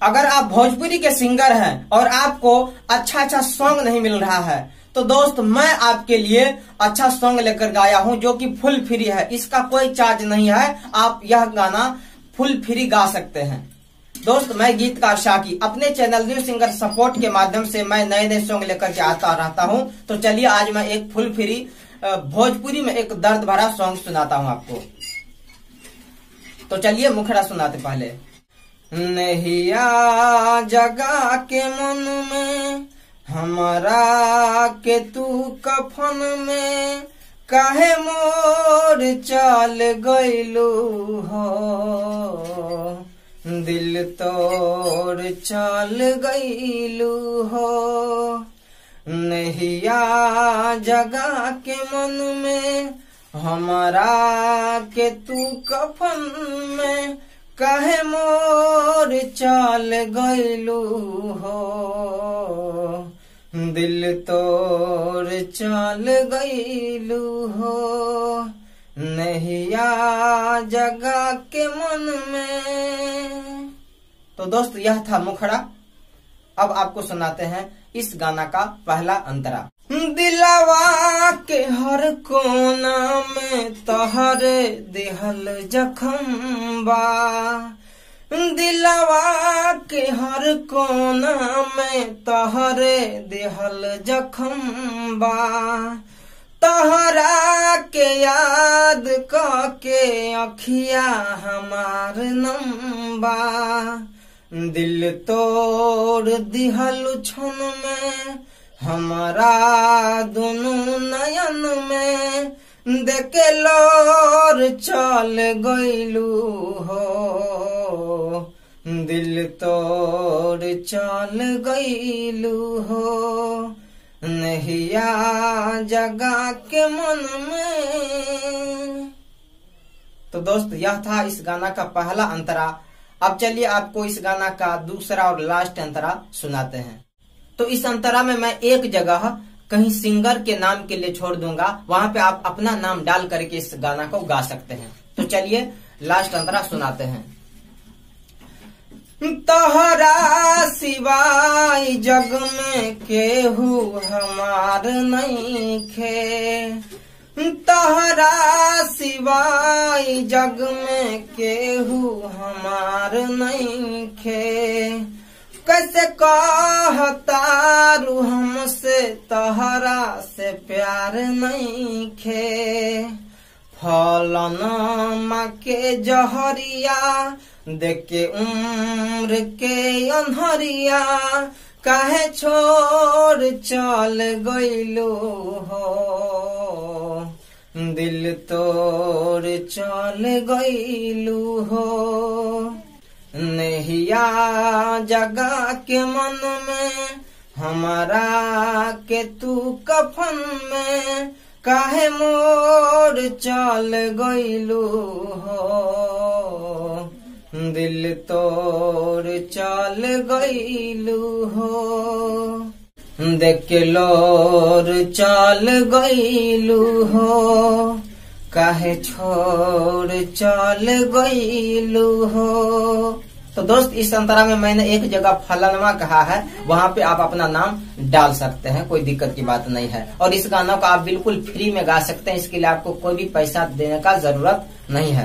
अगर आप भोजपुरी के सिंगर हैं और आपको अच्छा अच्छा सॉन्ग नहीं मिल रहा है तो दोस्त मैं आपके लिए अच्छा सॉन्ग लेकर गाया हूं जो कि फुल फ्री है, इसका कोई चार्ज नहीं है। आप यह गाना फुल फ्री गा सकते हैं। दोस्त मैं गीतकार शाकी अपने चैनल न्यू सिंगर सपोर्ट के माध्यम से मैं नए नए सॉन्ग लेकर के आता रहता हूं। तो चलिए आज मैं एक फुल फ्री भोजपुरी में एक दर्द भरा सॉन्ग सुनाता हूं आपको। तो चलिए मुखड़ा सुनाते पहले। नहिया जगा के मन में हमारा के तू कफन में काहे मोर चाल गइलू हो, दिल तोर चाल गइलू हो। नहिया जगा के मन में हमारा के तू कफन में काहे मोर चाल गइलू हो, दिल तोर चाल गइलू हो। नहिया जगा के मन में। तो दोस्त यह था मुखड़ा। अब आपको सुनाते हैं इस गाना का पहला अंतरा। दिलवा के हर कोना में तोहरे दिहल जखम बा, दिलवा के हर कोना में तोहरे दिहल जखम बा। तोहरा के याद के अखिया हमार नंबा, दिल तोड़ दिहल छन में हमारा दोनों नयन में देखे लोर चल गइलू हो, दिल तोड़ चल गइलू हो। नहिया जगा के मन में। तो दोस्त यह था इस गाना का पहला अंतरा। अब चलिए आपको इस गाना का दूसरा और लास्ट अंतरा सुनाते हैं। तो इस अंतरा में मैं एक जगह कहीं सिंगर के नाम के लिए छोड़ दूंगा, वहां पे आप अपना नाम डाल करके इस गाना को गा सकते हैं। तो चलिए लास्ट अंतरा सुनाते हैं। तोहरा सिवाय जग में केहू हमार नइखे, तोहरा सिवाय जग में केहू हमार नइखे। कैसे कहतारू हमसे तोहरा से प्यार नइखे, फलनमा के जहरिया देखे उम्र के अन्हरिया काहे छोड़ चल गइलू हो, दिल तोड़ चल गइलू हो। नहिया जगा के मन में हमारा के तू कफन में काहे मोर चल गइलू हो, दिल तोड़ चल गइलू हो। देख लोर चल गइलू हो, काहे छोड़ चल गइलू हो। तो दोस्त इस अंतरा में मैंने एक जगह फलनवा कहा है, वहां पे आप अपना नाम डाल सकते हैं, कोई दिक्कत की बात नहीं है। और इस गाना को आप बिल्कुल फ्री में गा सकते हैं, इसके लिए आपको कोई भी पैसा देने का जरूरत नहीं है।